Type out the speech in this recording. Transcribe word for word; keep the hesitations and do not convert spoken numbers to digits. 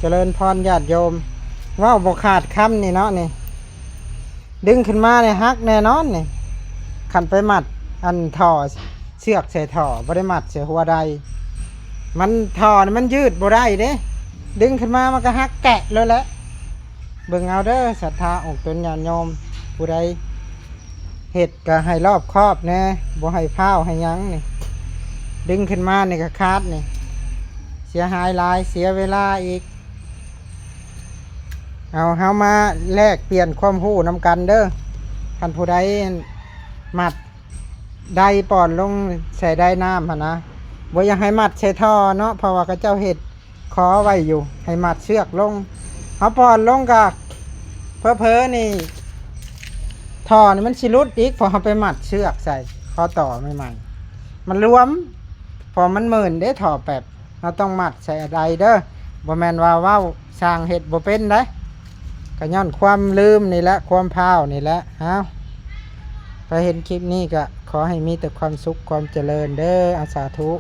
เจริญพรญาติโยม เว้าบ่ขาดคำนี่เนาะนี่ ดึงขึ้นมาเนี่ยหักแน่นอนนี่ คันไปมัดอันท่อเสือกใส่ท่อ บ่ได้มัดใส่หัวได มันท่อนี่มันยืดบ่ได้เด้ ดึงขึ้นมามันก็หักแกะเลยแหละ เบิ่งเอาเด้อ ศรัทธาองค์ตนญาติโยม ผู้ใดเฮ็ดก็ให้รอบคอบแหน่ บ่ให้พลาดให้หยังนี่ ดึงขึ้นมานี่ก็ขาดนี่ เสียหายหลาย เสียเวลาอีก เอา เฮามาแลกเปลี่ยนความรู้นำกันเด้อ คันผู้ใดมัดไดปอนลงใส่ไดน้ำหั่นนะ บ่อยากให้มัดใส่ท่อเนาะ เพราะว่าเขาเจ้าเฮ็ดขอไว้อยู่ ให้มัดเสือกลง เฮาปอนลงก็เผลอๆนี่ ท่อนี่มันสิหลุดอีก เพราะเฮาไปมัดเสือกใส่ ข้อต่อใหม่ๆ มันรวม เพราะมันหมื่นเด้ ท่อแป๊บ เฮาต้องมัดใส่ไดเด้อ บ่แม่นว่าเว้า สร้างเฮ็ดบ่เป็นได ก็ย้อนความลืมนี่แหละ ความพลาดนี่แหละ เอ้า ไปเห็นคลิปนี้ก็ขอให้มีแต่ความสุขความเจริญเด้อ อา สาธุ